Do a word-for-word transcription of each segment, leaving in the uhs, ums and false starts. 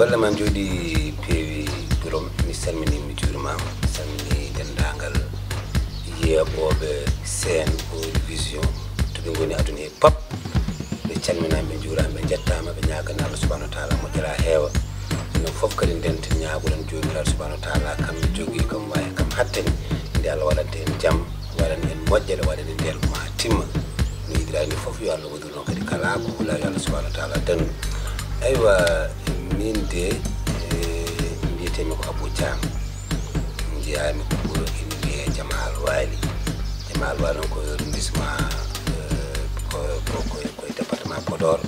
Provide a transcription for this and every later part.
Golle ma njooɗi peewi, Birom. Mi salmini, mi juurima, mi salmini denndaangal yeeɓooɓe Sen Audio Vision to ɓe ngoni aduna he pap. Ɓe calminaama, ɓe njuuraama, ɓe njettaama, ɓe ñaagana Allah subhanahu wa taala moƴƴere heewa. Enen fof kadi ndenten ñaagoɗen Joomiraaɗo subhanahu wa taala, kam jogii, kam waawi, kam hattani, nde Allah waɗanta en jam, waɗan en moƴƴere, waɗan en ndiyam ma timma. No yiɗiraa ni fof yo Allah waɗu noon kadi kala ko hulaa yo Allah subhanahu wa taala dandu. Aywa, min de, eh, mbiyetee-mi ko Abou Thiam. Njeyaa-mi ko wuro ina wiyee Jamaal Waali. Jamaal Waali noon ko arrondissement, eh, ko, ko, ko, ko e département Podor,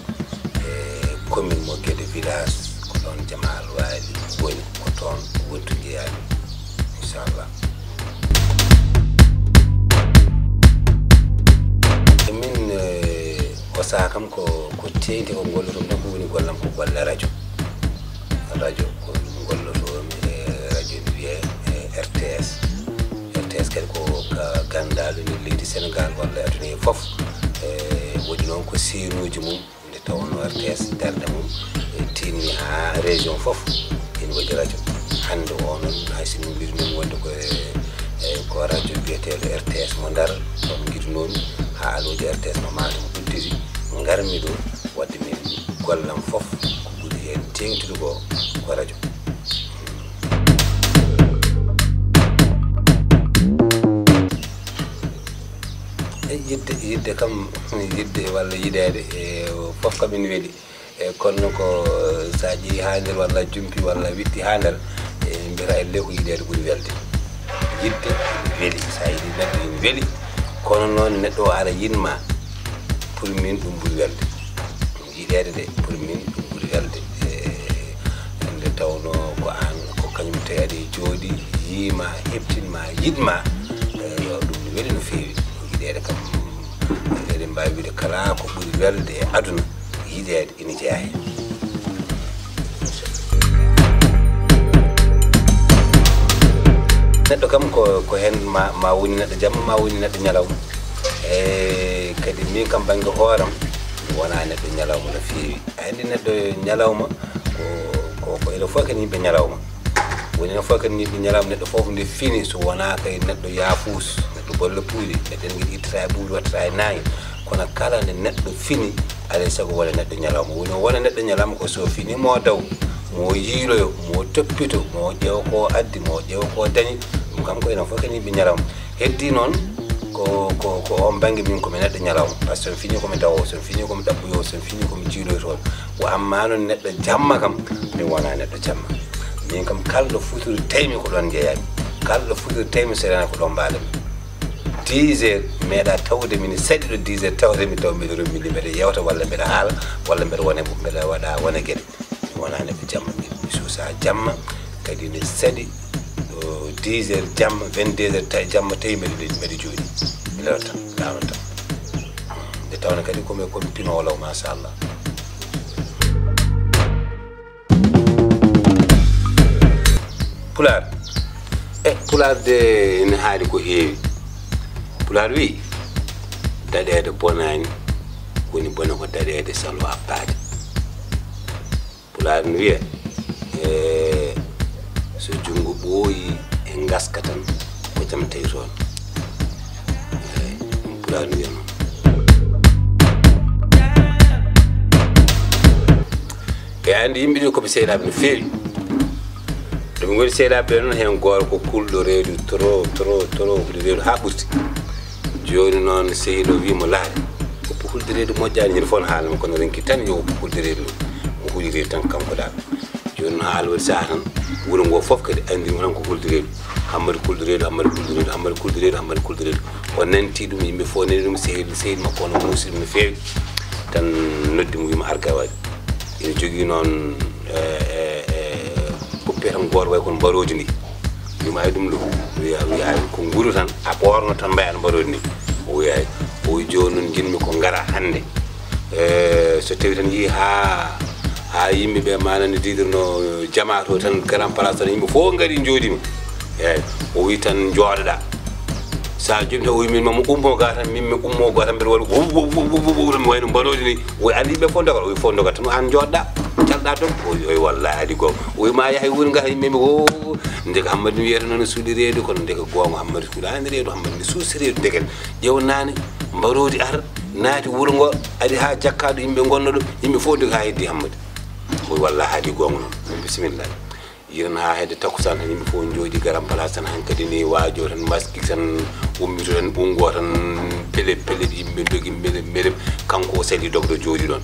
e commune mo Guédé village, ko ɗoon Jamaal Waali woni, ko toon wontu njeyaa-mi, inchallah. Min, eh, o sahaa kam ko, ko teeŋti ko ngolloto-mi tan, ko woni gollam ko golle radio. Radio ko ɗum ngolloto-mi e radio ene wiyee, eh, R T S. R T S kadi ko ka ganndaalu nder leydi Senegaal walla aduna he fof. Eh, woodi noon ko seenuuji mum, nde tawnoo R T S darnde mum, eh, tiiɗnii haa région fof ene waɗi radio. Hannde o noon, hay so min mbiɗo noon wonde ko e, e ko radio biyeteeɗo R T S mo Ndar, ɗoon ngiɗunoo-mi, haa alooji R T S mo Matam udditi, ngar-mi ɗo, waɗde min gollam fof ko ɓuri heen teeŋtude ko, ko radio. E yiɗde, yiɗde kam, yiɗde walla yiɗeede, e fof kam ene weli. E kono ko so a ƴeewi haa nder walla a jumpi walla a witti haa nder, e mbiyata elle ko yiɗeede ɓuri welde. Yiɗde ene weli, so a yiɗii neɗɗo ene weli, kono noon neɗɗo o ara yiɗ ma, pour min ɗum ɓuri welde. Yiɗeede de, pour min ɗum ɓuri welde. E nde tawnoo ko aan, ko kañum tawi aɗa jooɗii, yii ma, heɓtin ma, yiɗ ma, e yo ɗum ne weli no feewi. Yiɗeede kam, eɗen mbaawi wiyde kala ko ɓuri welde e aduna, yiɗeede ina jeyaa heen. Neɗɗo kam ko, ko heen ma, ma woni neɗɗo jamma, ma woni neɗɗo ñalawma. E kadi min kam bannge hooram, mi wonaa neɗɗo ñalawma no feewi. A anndi neɗɗo ñalawma ko, ko, ko enen fof kadi yimɓe ñalawma. Woni enen fof kadi yimɓe ñalawma, neɗɗo fof nde fini so wonaa kay neɗɗo yaafuus, neɗɗo bolle puuli, neɗɗo en ngiɗi ittata e ɓuuɓri wattata e naange. Kono kala nde neɗɗo fini, alay sago wona neɗɗo ñalawma. Woni o wona neɗɗo ñalawma ko so fini mo daw, mo yiiloyo, mo toppito, mo ƴeewa ko addi, mo ƴeewa ko dañi. Ɗum kam ko enen fof kadi yimɓe ñalawma. Heddi noon ko, ko, ko oon bannge min ko mi neɗɗo ñalawma. Par ce que so mi fini ko mi dawo, so mi fini ko mi ɗaɓɓoyo, so mi fini ko mi jiiloyo toon. Wo amma noon neɗɗo jamma kam, mi wona neɗɗo jamma. Min kam kala ɗo futuri tawi-mi ko ɗoon njeyaa-mi. Kala ɗo futuri tawi-mi so renaa ko ɗoon mbaala-mi. Dix heures meeɗa tawde mi ne saɗi ɗo dix heures tawde mi taw mbiɗo rommini mbeɗa yewta walla mbeɗa haala walla mbeɗa wona, mbeɗa waɗa wona geɗe. Mi wona neɗɗo jamma, mi, mi suusa jamma, kadi ne saɗi ɗo dix heures jamma, vingt-deux heures tawi jamma tawi mbeɗa, mbeɗa jooɗi. Mi lewta, mi ɗaano tan. Nde tawno kadi ko mi, ko mi pinoowo law, machallah. Pulaar. E, Pulaar de ene haali ko heewi. Pulaar wi, daɗeede bonaani, woni bone ko daɗeede salo abbaade. Pulaar ne wiya, e, so junngo ɓooyi e ngaska tan, ko jam tawi toon. Eey, ɗum Pulaar ne wiya noon. E, a anndi yimɓe ɗi ko ɓe seeɗaaɓe no feewi. Ɗum ngoni seeɗaaɓe ɓe noon, heen gooto ko kulɗo reedu trop, trop, trop, kulɗo reedu haa ɓurti. Jooni noon, sehil o wii mo, "Laare, oppu kulɗo reedu moƴƴaani, ñande fof no haalna mo, kono renki tan yo oppu kulɗo reedu ndu." Mo huli reedu tan kanko dal. Jooni noon, haala waɗi sahaa tan, wuro ngoo fof kadi anndi mo tan ko kulɗo reedu. Hammadi kulɗo reedu, Hammadi kulɗo reedu, Hammadi kulɗo reedu, Hammadi kulɗo reedu. O nanti ɗum, yimɓe fof nani ɗum, sehil, sehil makko o no muusi ɗum no feewi. Tan noddi mo, wii mo, "Ar gay waɗi." Ina jogii noon, e, e, e, kuppe tan gooto wayi kono mbarooji ndi. Wii mo, "Ay ɗum ɗo." Wiya, wiya, "Ay ko nguru tan, a ɓoorno tan mbayaa no mbarooji ndi." O wiya, "Ay." O wii, "Jooni noon njiɗmi ko ngaraa hannde. E, so tawii tan yii haa, haa yimɓe ɓe maanani diidirno jamaa to tan, grand place tan, yimɓe fof ngari njooɗiima." Eey, o wii tan, "Njooɗoɗaa." So a jooɗii tan, o wii, "Min maa mi ummo gaa tan, min mi ummo gaa tan, mbeɗa waɗa wup, wup, wup, wup, wup, wup, mi wayno mbarooji ni." O wii, "Anndi yimɓe fof ndoga?" O wii, "Fof ndoga tan, aan njooɗoɗaa." Cal, Ɗa ɗon o wi, o wi, "Wallahi adi goonga." O wi, "Ma yahay wuri nga yimɓe mi o." Ndeke Hammadi mi wiyata noon suuɗi reedu, kono ndeke goonga Hammadi suuɗaani reedu, Hammadi ne suusi reedu. Ndeke ƴeew naane mbaroodi ar naati wuro ngo, ari haa jakkaaɗo yimɓe ngonno ɗo, yimɓe fof ndeke haa heddi Hammadi. O wi, "Wallahi adi goonga noon." Bisimilla. Yiren haa hedde takkusaan tan yimɓe fof njooɗi garam place tan hankadi ni waajo tan maski tan ummito tan ɓunngo tan pelep pelep yimɓe ndogi melep melep. Kanko o sali dogɗo jooɗi ɗon.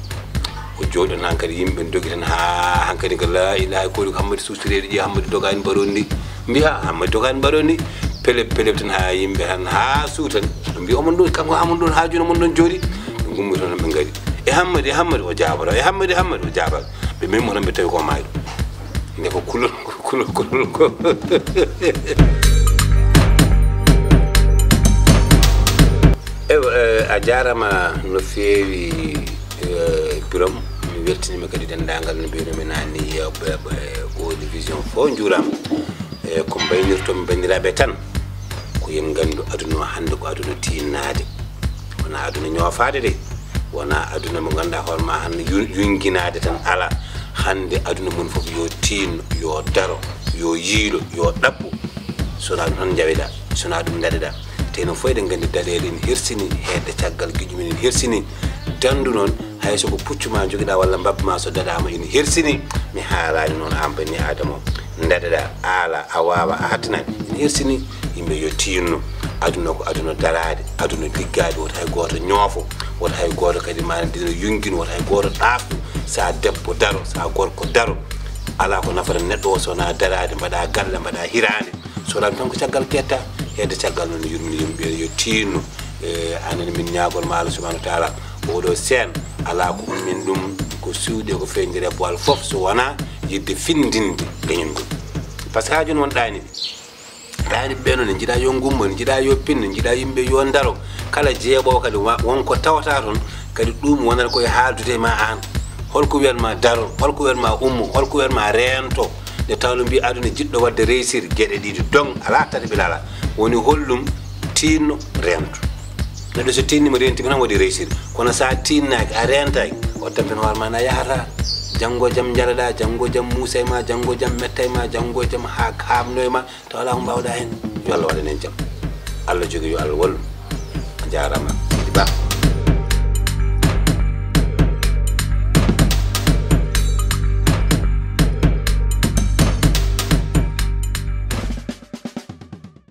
O jooɗi ɗon hankadi yimɓe ndogi tan haa hankadi ko la ilaha ko ɗum Hammadi suusi reedu ƴeewa Hammadi dogaani mbarondi ndi. Mbiya Hammadi dogaani mbarondi ndi. Pelep pelep tan haa yimɓe tan haa suutan. Mbiya omon ɗo kanko Hammadi ɗon haa jooni omon ɗon jooɗi. Ɓe ngummi toon ɓe ngari. E Hammadi, e Hammadi o jaabata. E Hammadi, e Hammadi o jaabata. Ɓe memi mo tan ɓe tawi ko maayɗo. Nde ko kulol, kulol, kulol ko. Ewa, eh, a jaarama no feewi, eh, Birom. Mi weltiniima kadi denndaangal no mbiynomi naanni yewɓe, ɓe Audio Vision fof njuuraama. Eh, ko mbaynirtoomi banndiraaɓe tan, ko yen nganndu aduna o hannde ko aduna tiinnaade. Wonaa aduna ñoofaade de, wonaa aduna mo ngannduɗaa hoore ma hannde yu-, yuñginaade tan alaa. Hannde aduna mum fof yo tiinno, yo daro, yo yiilo, yo ɗaɓɓu. So wonaa ɗum tan njawiɗaa, so wonaa ɗum ndaɗeɗaa. Te enen fof eɗen nganndi daɗeele ene hersini, heedde caggal giƴu men ene hersini. Danndu noon, hay so ko puccu ma njogiɗaa walla mbabba ma so daɗaama ene hersini. Mi haalaani noon aan banni Aadama o. Ndaɗeɗaa, aala, a waawa, a hattanaani. Ene hersini, yimɓe yo tiinno. Aduna ko aduna daraade, aduna liggaade, wota hay gooto ñoofo, wota hay gooto kadi maana dina yungino, wota hay gooto ɗaaftu. Sa debbo daro, sa gorko daro. Alaa ko nafata neɗɗo o so wonaa daraade, mbaɗa galle, mbaɗa hiraande. So wonaa tan ko caggal ketta, hedde caggal noon yurmini yimɓe yo tiinno. E, anen min ñaagol ma Allah subhanahu wa taala, oɗo seen alaa ko ummin ɗum, ko suuɗe ko feeñdere boowal fof so wonaa yidde findinde leñol ngol. Par ce que haa jooni won ɗaaniiɓe. Ɗaaniiɓe ɓe noon ne njiɗa yo ngummo, ne njiɗa yo pinno, ne njiɗa yimɓe yo ndaro. Kala jeeɓoowo kadi wa-, won ko tawata toon, kadi ɗum wonata koye haaldude e ma aan. Holko wiyat ma daro, holko wiyat ma ummo, holko wiyat ma reento. Nde tawno mbi aduna jiɗɗo wadde réussir geɗe ɗiɗi dong, alaa tati bila alaa. Woni hollum tiinno reento. Neɗɗo so tiinnima reenti ko tan waɗi réussir. Kono sa tiinnaaki, a reentaaki, o tampen hoore ma na yahata. Janngo jam njaraɗa, janngo jam muusa e ma, janngo jam metta e ma, janngo jam haa kaamno e ma. Taw alaa ko mbaawɗaa heen. Yo Allah waɗan en jam. Allah jogii, yo Allah wallu. A jaaraama.